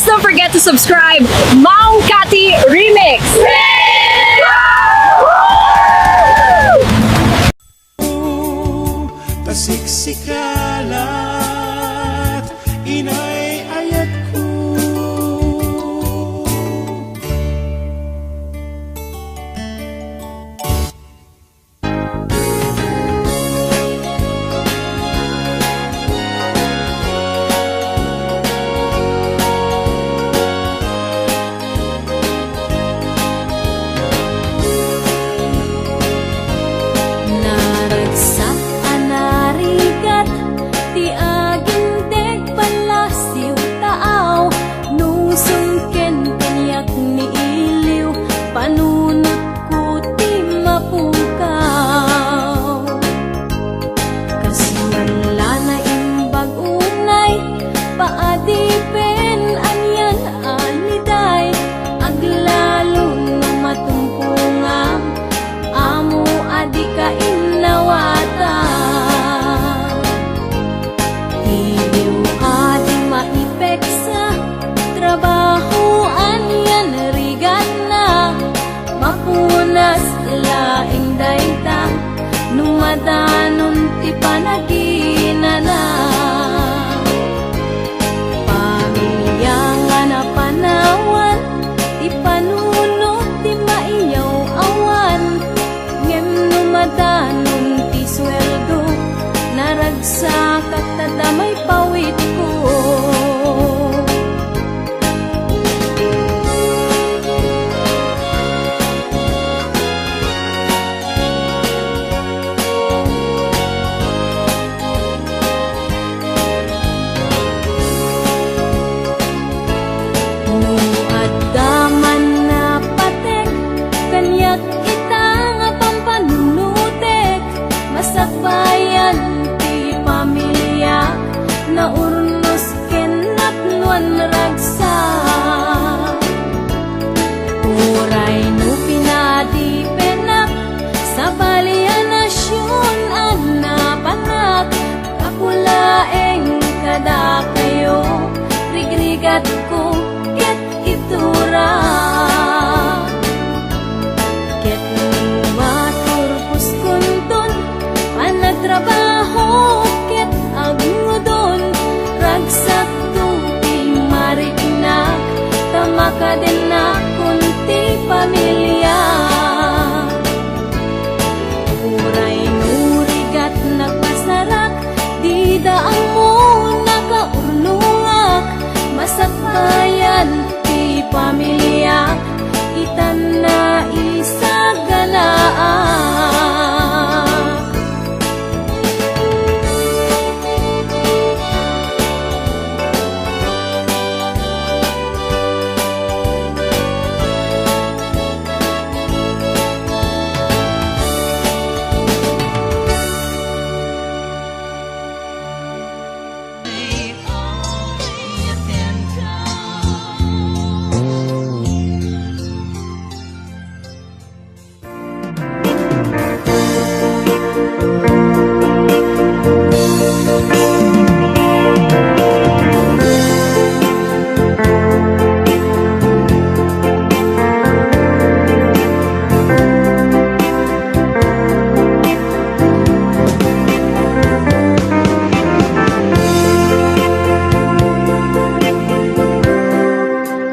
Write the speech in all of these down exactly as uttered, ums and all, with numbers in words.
Don't forget to subscribe, Mang Kati Remix! Pasiksikalat, inay ayatko. Naragsak a narigat ti aginteg, palasiw, taaw, nusong ken kaniak ni iliw, panunotko ti mapukaw. Kas man la naimbag unay, paadipen anian a liday, aglalo no matumpongam, amo a dika innawatan. Iliw a di maipeksa, trabaho anian rigatna, mapunas laeng dayta, no madanon ti panaginana. Pamilia nga napanawan, ti panunot ti maiyaw-awan, ngem no madanon ti sueldo, naragsakak ta damay pawitko. No adda man napateg kaniak ita nga pampanunotek, masakbayan ti pamiliak, naurnos ken napnoan ragsak. Uray no pinadipenak, sabali a nasion a napanak, gapu laeng kadakayo, rigrigatko ket iturak. Ket no maturposkonton a nagtrabaho ket agngudon, ragsakto ti mariknak, ta makadennakon ti pamilia. Uray no rigat nagpasarak, dida ammo nakaurnoak, masakbayan ti pamiliak, itan naisaganaak.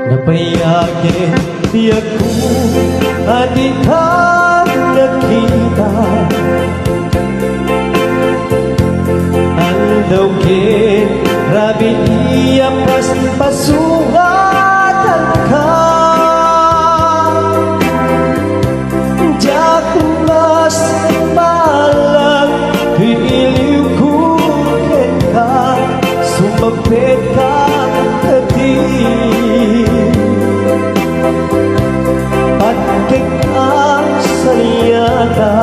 Napayagen ti agko a dika nakita. Aldaw ken rabii a paspasungatanka. Diak mas maalang ti iliwko kenka, sumagpetkan kadi. Pagkik a saliata,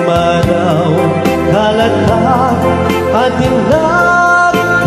manaw kalata a dinak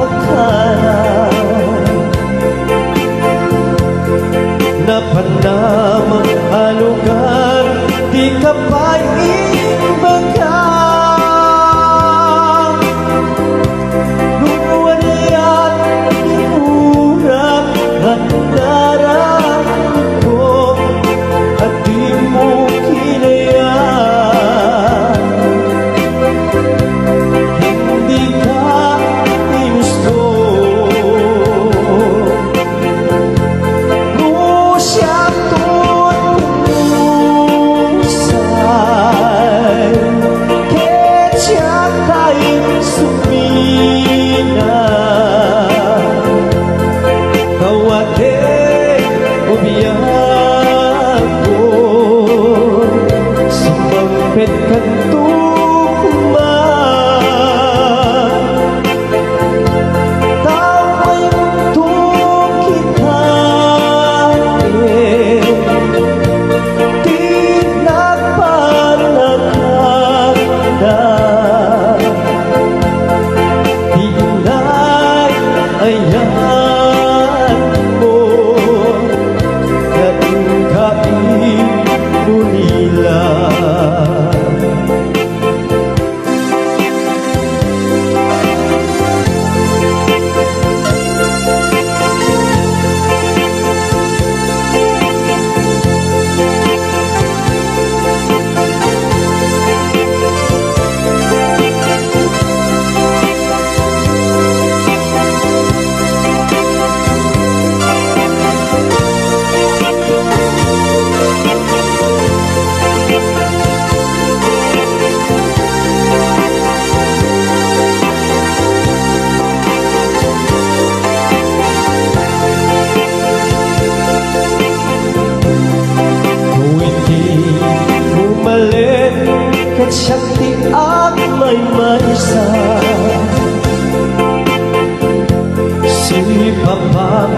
Pappam,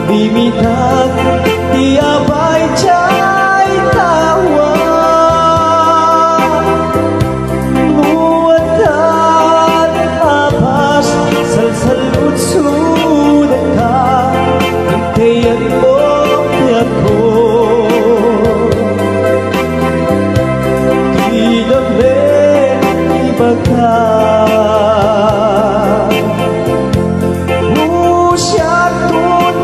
bimitak, ti abay jay tawa. Muatan a pas, salsaludsudanka, inteyanmo ti ako. Kinamne ibaga. No siak ton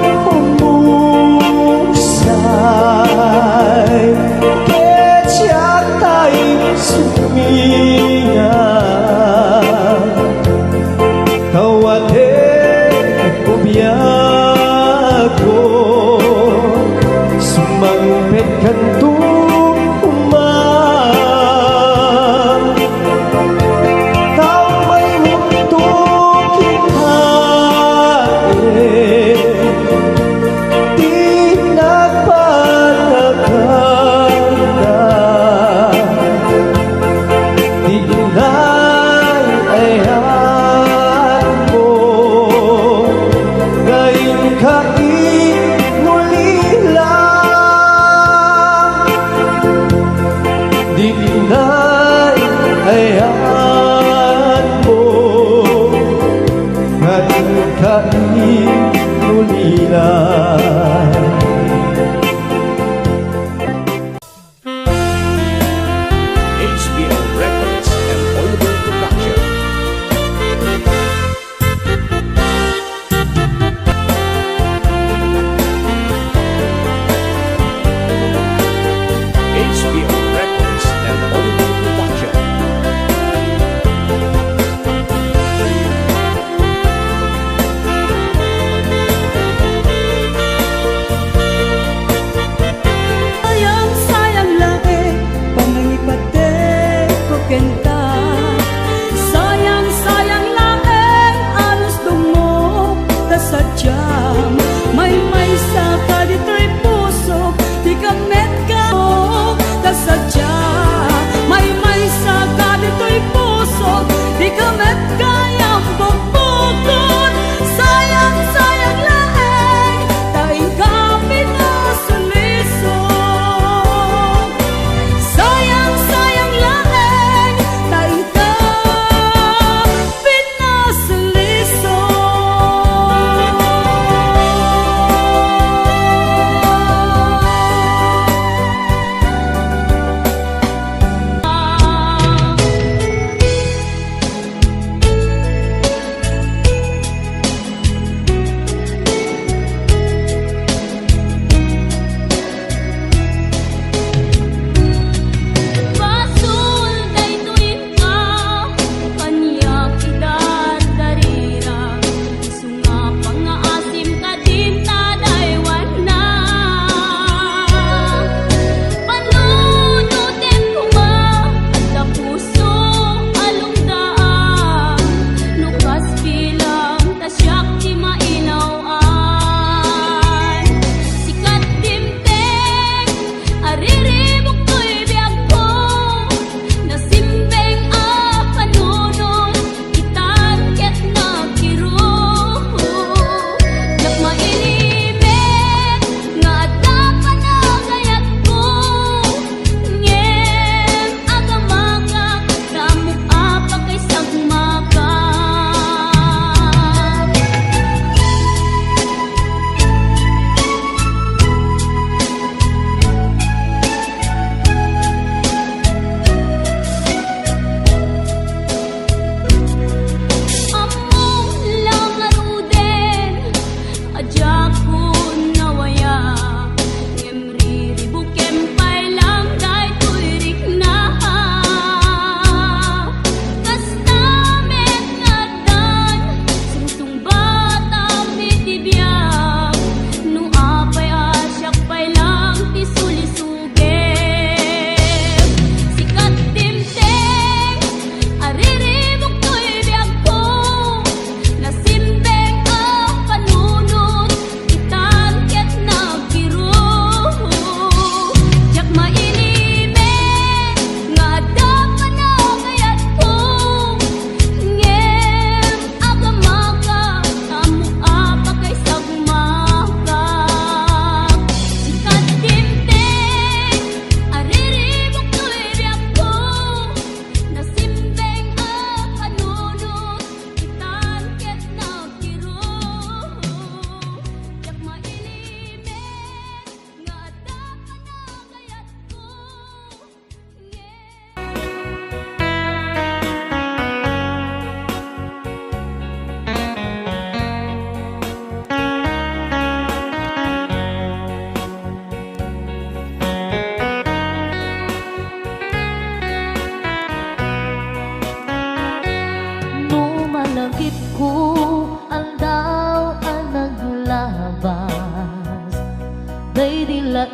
umusay, ket siak tay suminga. Kawaten ko biagko, sumangpet kanto koma. Tao may mundo kita, eh, ti nagpatakarda. Ti inay-ayanmo nga inka inulila. Ti inay-ayanmo nga inka inulila. H B O Records and Oliver Production. H B O Records and Oliver Production.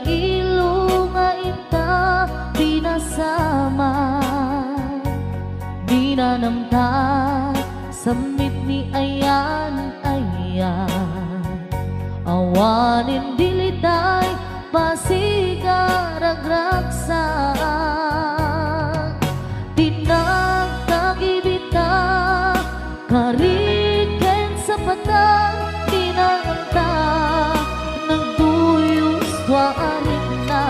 Ilo nga inta ti nasamak, dinanamta sammit ni ayan-ayan. Awanen dilitay, pasiga ragragsak. Ti nagtagibita, kari ken sapatan, dinanta nagduyos tua a rikna.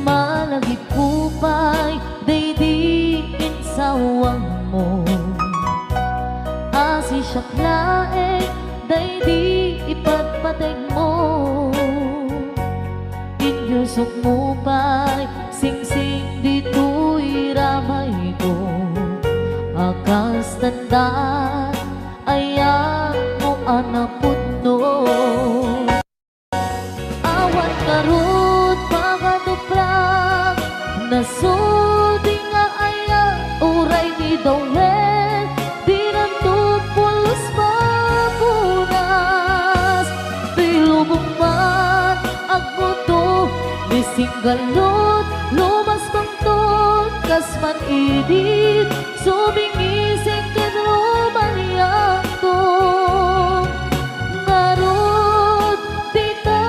Malagipko pay daydi insawangmo. Asisiak laeng daydi ipatpategmo. Inyusokmo pay singsing ditoy ramayko. A kas tanda, ayatmo a napudno. Awan ngarud pakaduprak, nasudi nga ayat uray ni Dawel, dinanto pulos mapunas. Ti lubong man agguto, ni singgalot, lumasbangton, kas man idit, sumingising ken rumaliangto. Ngarud, dita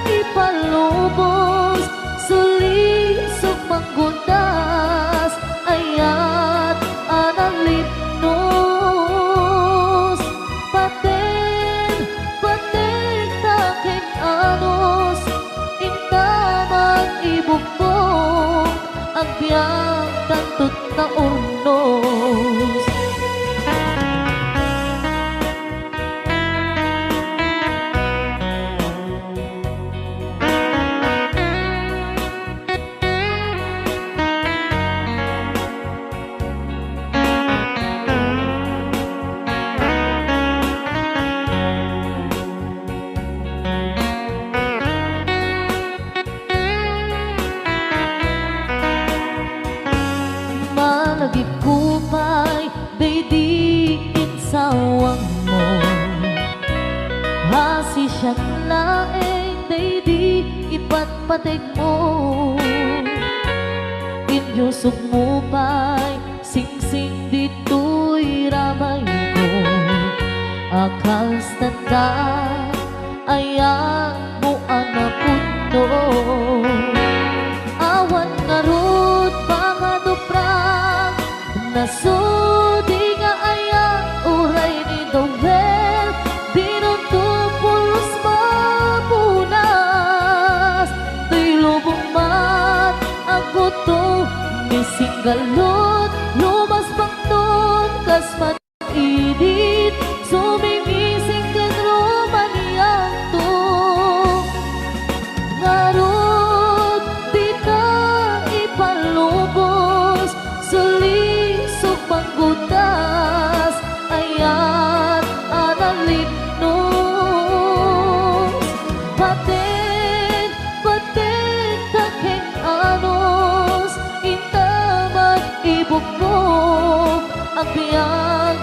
ipalubos, sulisog manggutas, ayat a nalipnos. Paten, paten ta ken anus, inta man ibukbok, agbiag tanto ta urnos. Malagipko pay daydi insawangmo. Asisiak laeng daydi ipatpategmo. Inyusokmo pay singsing ditoy ramayko. A kas tanda, ayatmo a napudno. Awan ngarud pakaduprak, nasudi nga ayat uray ni Dawel, dinunto pulos mapunas. Ti lubong man agguto, ni singgalot, lumasbangton, kas man idit, sumingising ken rumaliangto. Ngarud, dita ipalubos, sulisog manggutas, ayat a nalipnos. Paten, paten ta ken anus, inta man ibukbok, agbiag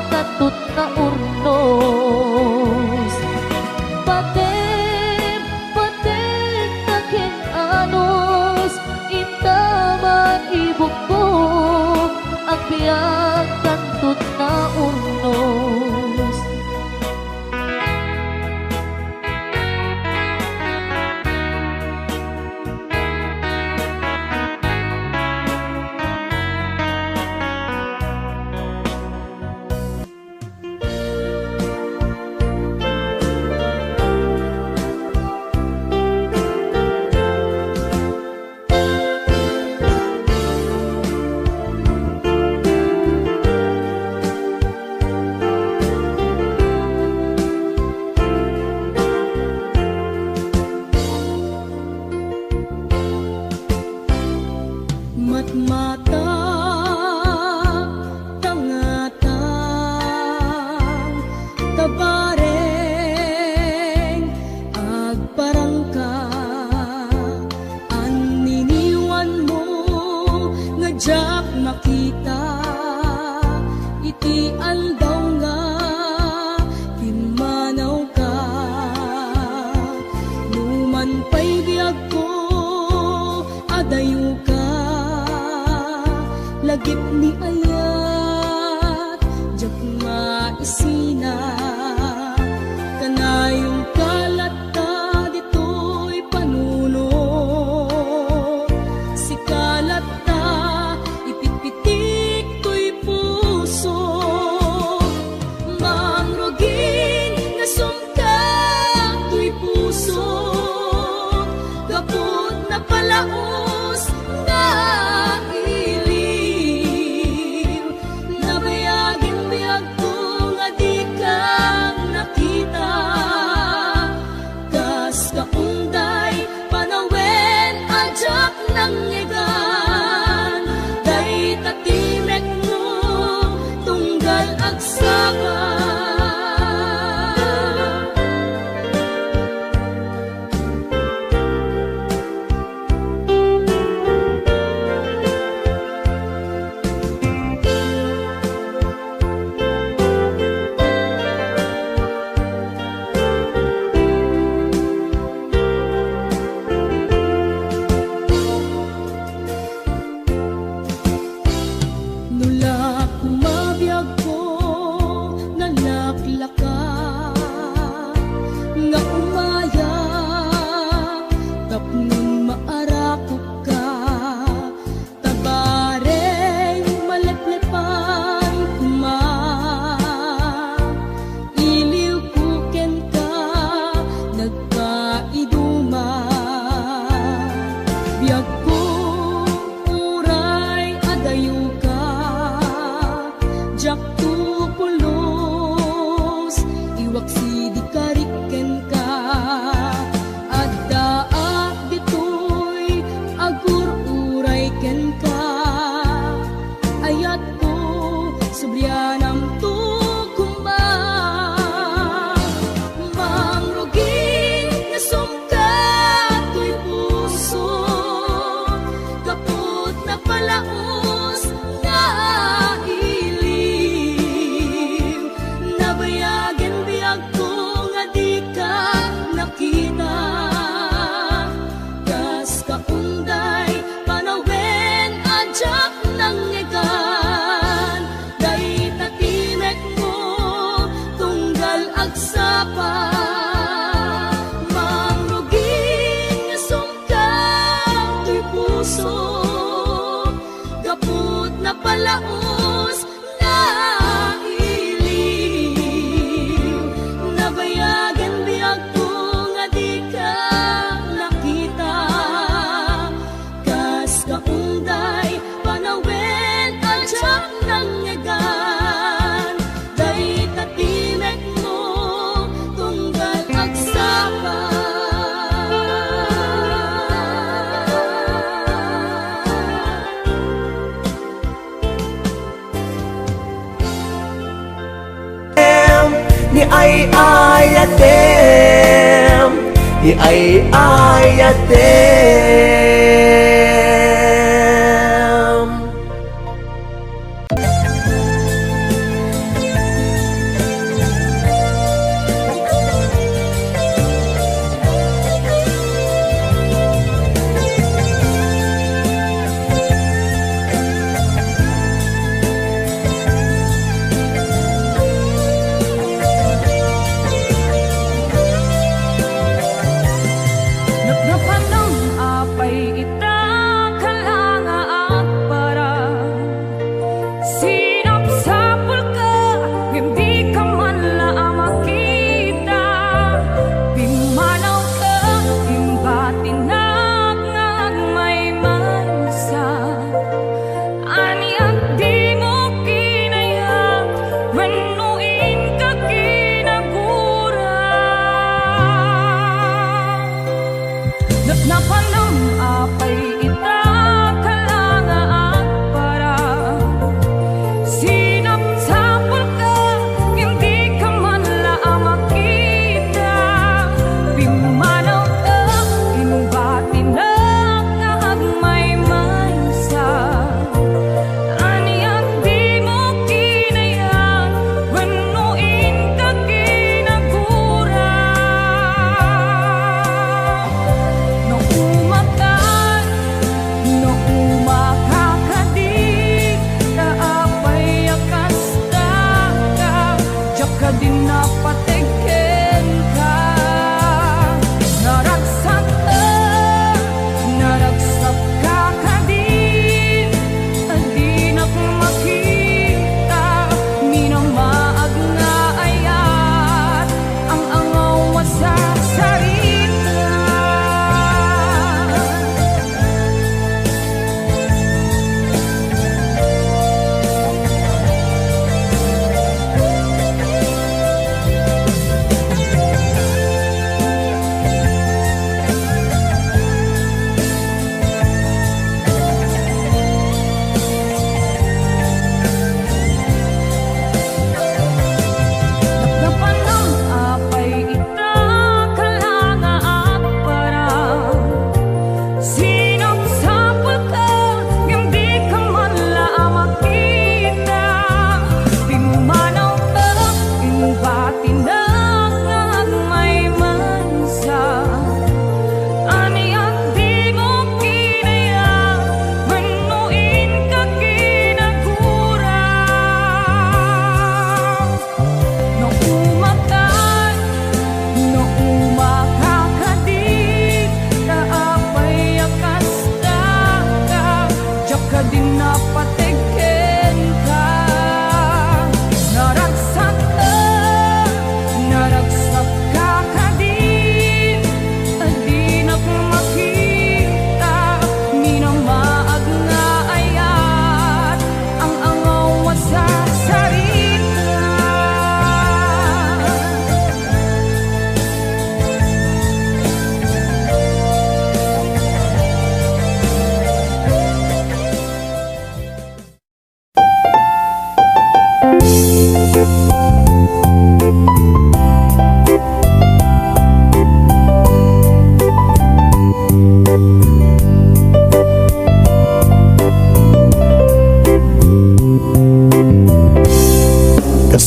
Laus nga iliw, nabayagen biagko nga dika nakita. Kas kaunday panawen a diak nangngegan, dayta ti mekmo tunggal agsapa. No la kumabiagko, nalaklaka nga umaya, tapnon maarakopka, ta bareng maleplepan koma. Iliwko kenka, nagpaiduma. Biagko, uray adayoka. Diakto pulos, iwaksi di karik kenka. Addaak ditoy, agur-uray kenka. Ayatko, subrianamto koma. Mangruging nga sumka toy puso, gapu ta napalaos nga iliw. Nabayagen biagko nga dika nakita. Kas kaunday panawen a diak nangngegan, dayta ti mekmo tunggal agsapa. Mangruging nga sumka toy puso, gapu ta napalaos nga iliw. Nabayagen biagko nga dika nakita. Kas kaunday panawen a diak nangngegan, dayta ti mekmo tunggal agsapa. Ni ay-ayatem, ni ay-ayatem. Napnapanam apay ita, kala nga agparang. Sinapsapulka, ngem dika man la a makita. Pimmanawka, imbatinak nga agmaymaysa. Ania dimo kinayat wenno inka kinagura? Napnapanam apay ita, kala nga agparang. Sinapsapulka, ngem dika man la a makita. Pimmanawka, imbatinak nga agmaymaysa. Ania dimo kinayat wenno inka kinagura? No umakan, no umakakadi, ta apay a kasta ka, diak kadi napateg kenka.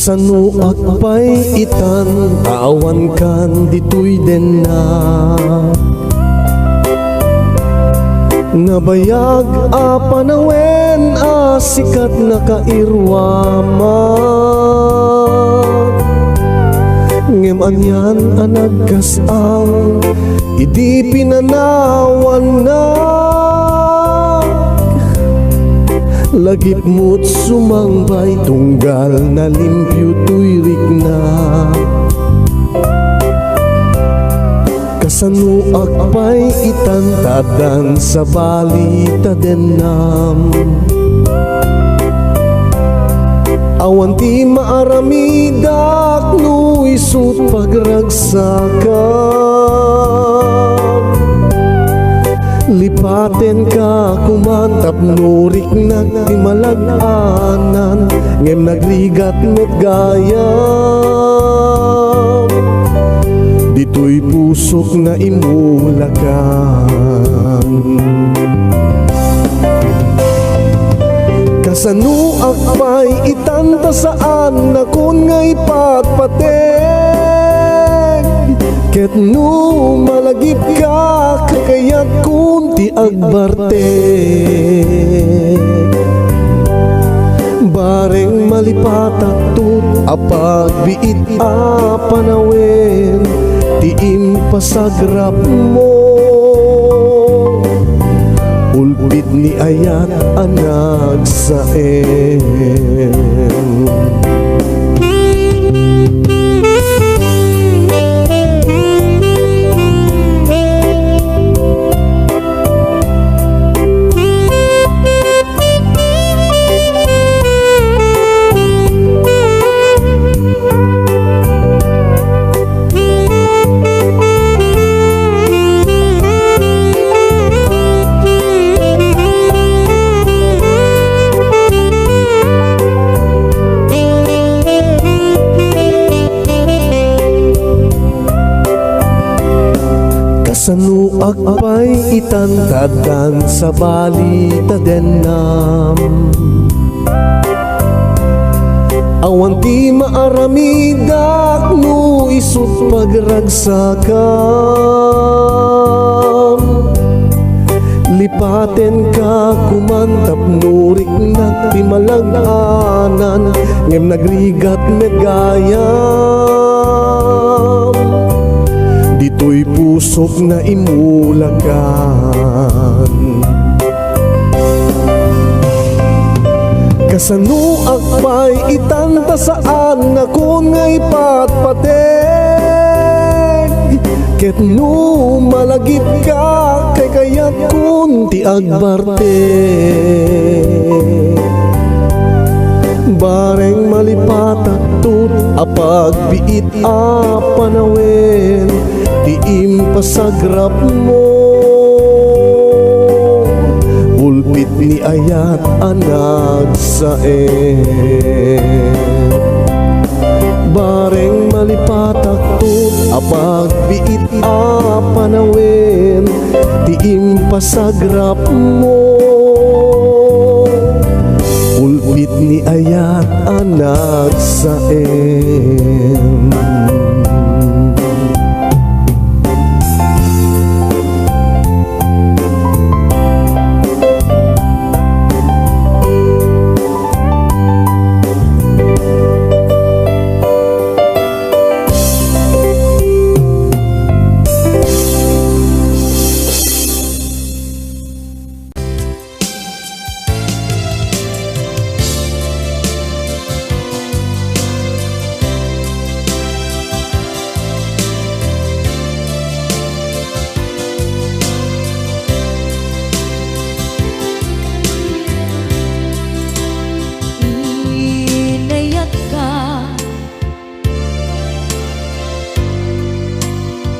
Sanoak pay itan ta awankan ditoy denna. Nabayag a panawen a sikat nakairuamak. Ngem anian a nagkas-ang idi pinanawannak. Lagipmo't sumangbay tunggal nalimpio toy rikna. Kasanoak pay itan ta addan sabali ta dennam. Awan ti maaramidak no isu't pagragsakak. Lipatenka koman tapno riknak ti malag-anan, ngem nagrigat met gayam. Ditoy pusok naimulakan. Kasanoak pay itan ta saannakon nga ipatpateg? Ket no malagipka, kakayatkon ti agbartek. Bareng malipatak to't a pagbiit a panawen ti impasagrapmo. Ulpit ni ayat a nagsaem. Kasanoak pay itan ta addan sabali ta dennam. Awan ti maaramidak no isu't pagragsakam. Lipatenka koman tapno riknak ti malag-anan, ngem nagrigat met gayam. Ditoy pusok naimulakan. Kasanoak pay itan ta saannakon nga ipatpateg? Ket no malagipka, kaykayatkon ti agbartek. Bareng malipatak to't a pagbiit a panawen ti impasagrapmo. Ulpit ni ayat a nagsaem. Bareng malipatak to't a pagbiit a panawen ti impasagrapmo. Ulpit ni ayat a nagsaem. Inayatka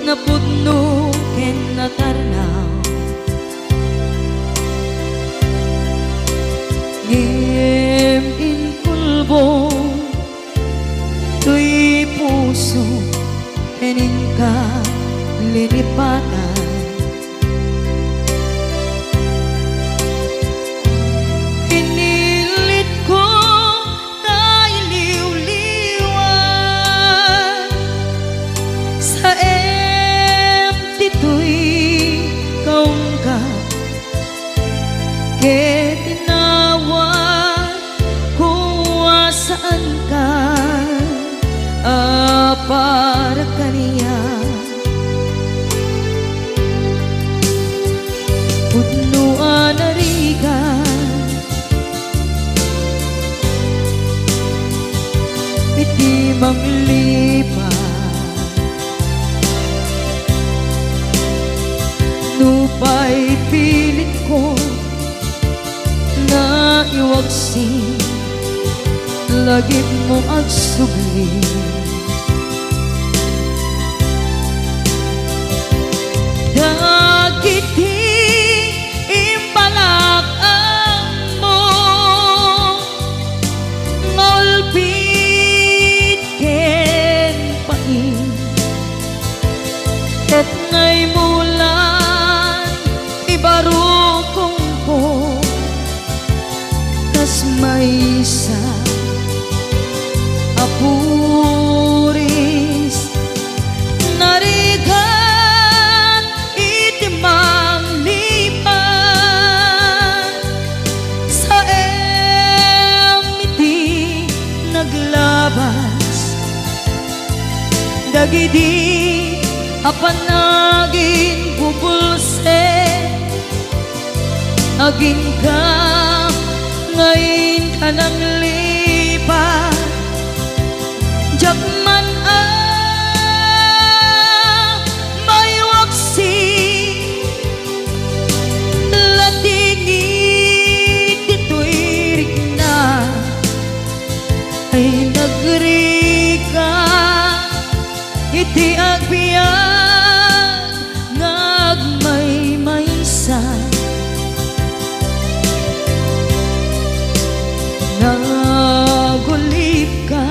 napudno ken natarnaw. Ngem inkulbong toy puso ken inka linipatan. Pinilitko ta iliwliw manglipat. Nupay pilitko nga iwaksi, lagipmo agsubli. Dagiti imbalak-ammo nga ulpit ken pain, ket naimmulan ibarukongko kas maysa a puris. Narigat iti manglipat, saem iti naglabas dagidi a panaginbubulsek. Aginka nga inka nanglipat, diak man a maiwaksi. Ladingit ditoy rikna ay nagrika iti agbiag nga agmaymaysa. Nagulipka,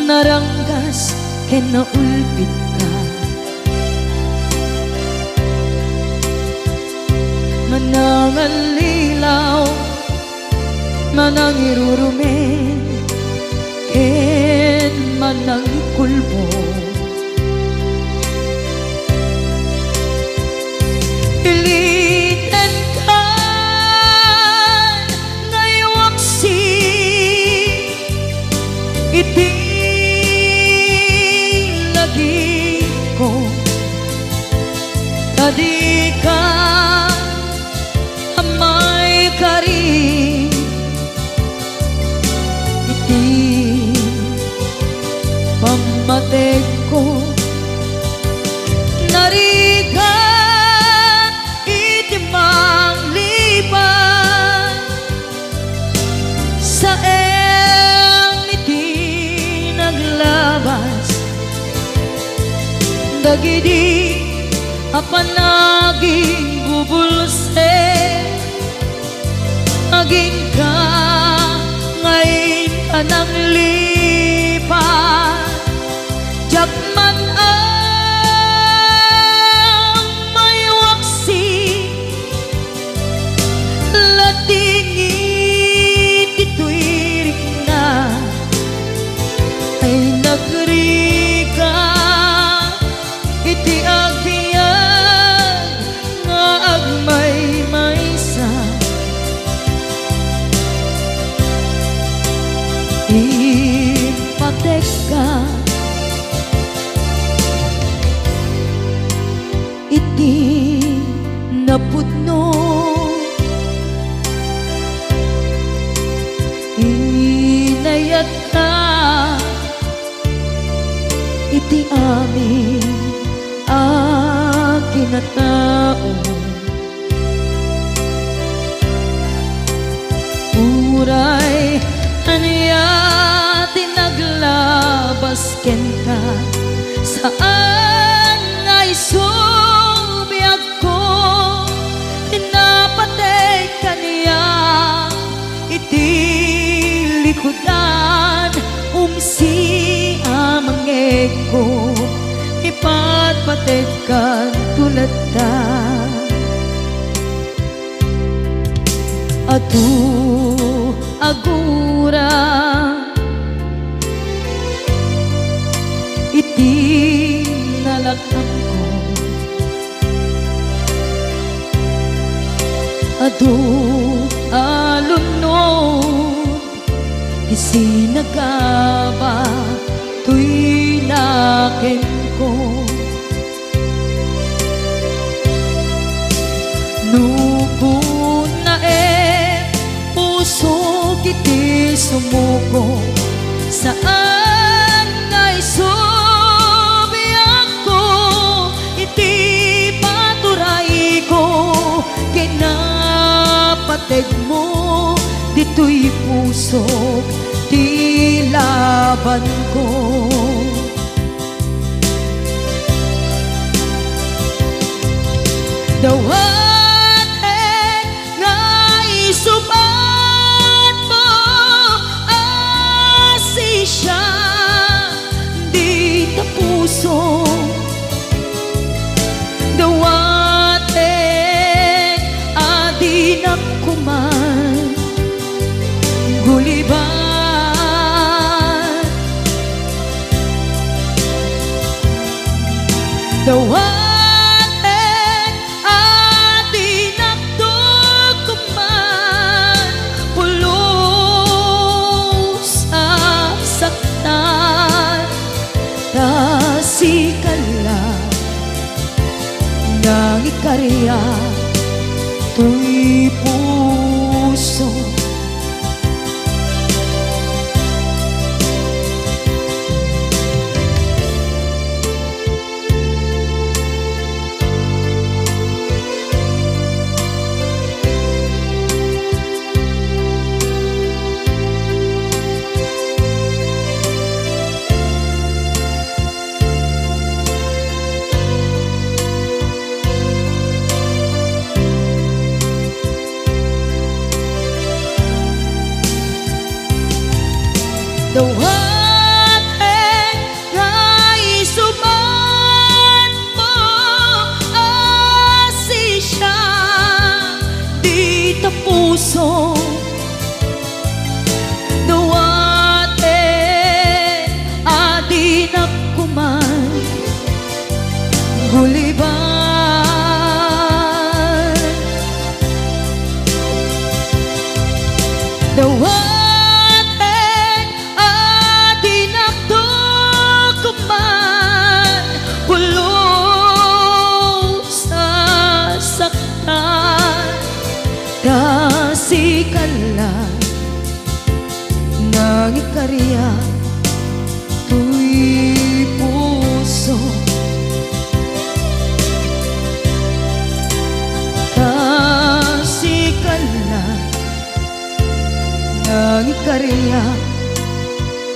naranggas ken naulpitka. Manangallilaw, manangirurumen, ken manangikulbong. Ilitenkan nga iwaksi iti lagipko, ta dika a maikari iti pammategko. Narigat iti manglipat, saem iti naglabas dagidi a panaginbubulsek. Aginka nga inka nanglipat, diak man a maiwaksi. Ladingit ditoy rikna ay nagrika iti agbiag nga agmaymaysa. Impatekka iti napudno, inayatka iti amin a kinatao. Uray ania ti naglabas kenka, saan nga isu biagko. Napateg kaniak iti likudan, umsi a mangngegko, ipatpategkanto latta. Adu a gura iti nalak-amko. Adu a lumnom ti sinagaba toy nakenko. No kunnaem pusok iti Sok ti labanko. Dawatek nga isub-atmo a sisya dita puso. Dawatek a dinak koman guliban. Dawatek a dinak koman pulos a saktan. Ta sika la nangikariak toy puso. Dawatek nga isub-atmo a sisya dita puso. Dawatek a dinak koman guliban. Dawatek a dinak koman pulos a saktan. Ta sika la nangikariak toy puso. Ta sika la nangikariak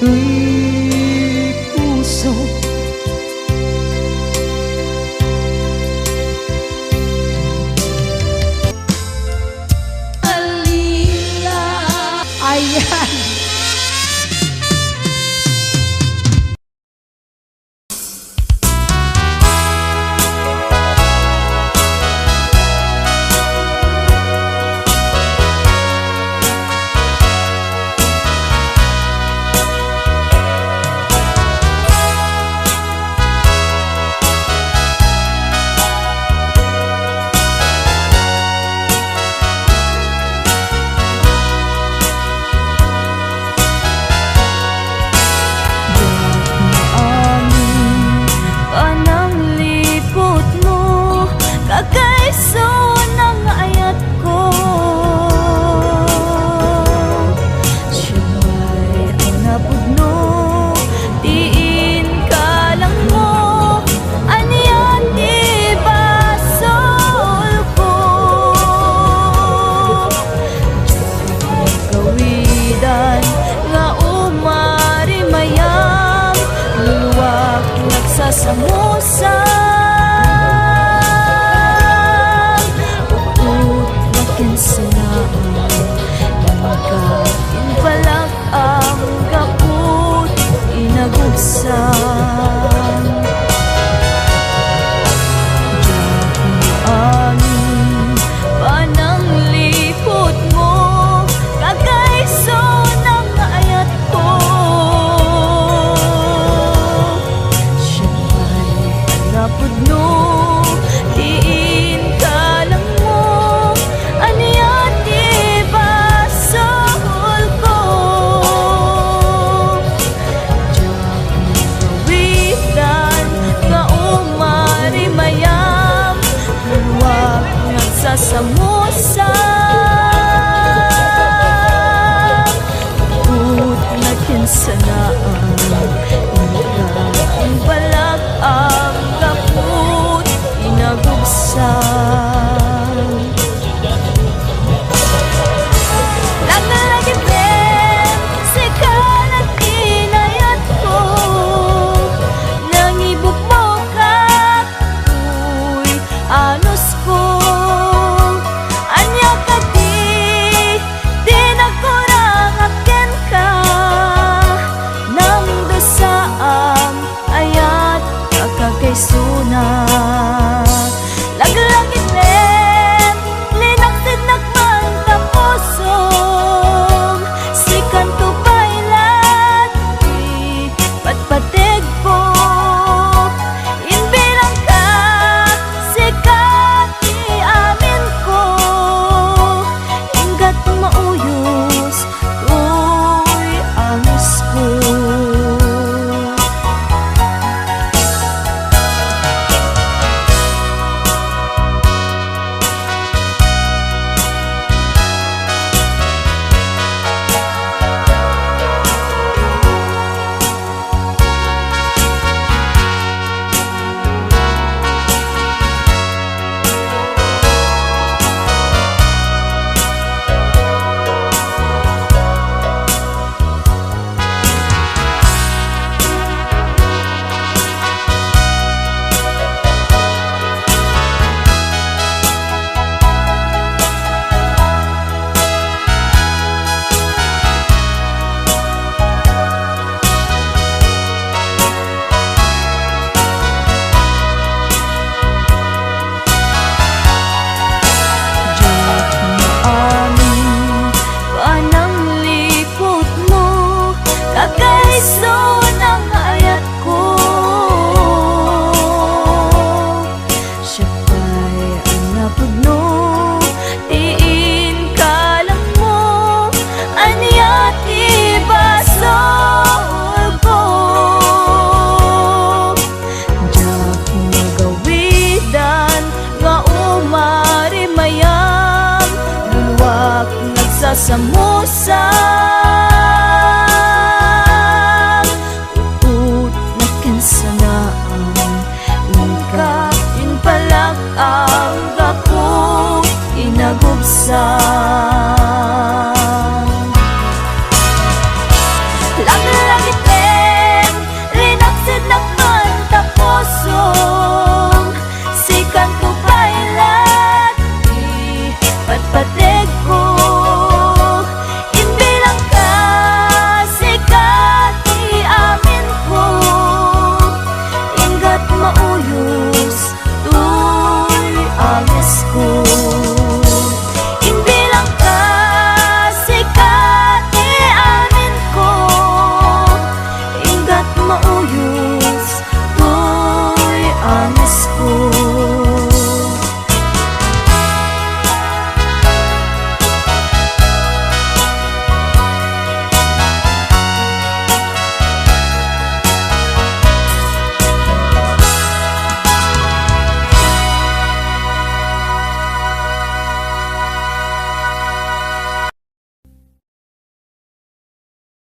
toy puso. Alila. Ayan. Panangliputmo, kakaiso nga ayatko. Siak pay a napudno ti inkalangmo, ania ti basolko. Kawidan nga umarimayam, luluak nagsasamusan. Upot nga kinsanaan, nagkainbalak Anggapo't inagubsang. Diak maamin panangliputmo, kakaiso nga ayatko. Siak pay a napudno ti inkalangmo, ania ti basolko. Samusang, upod na ken sanaam.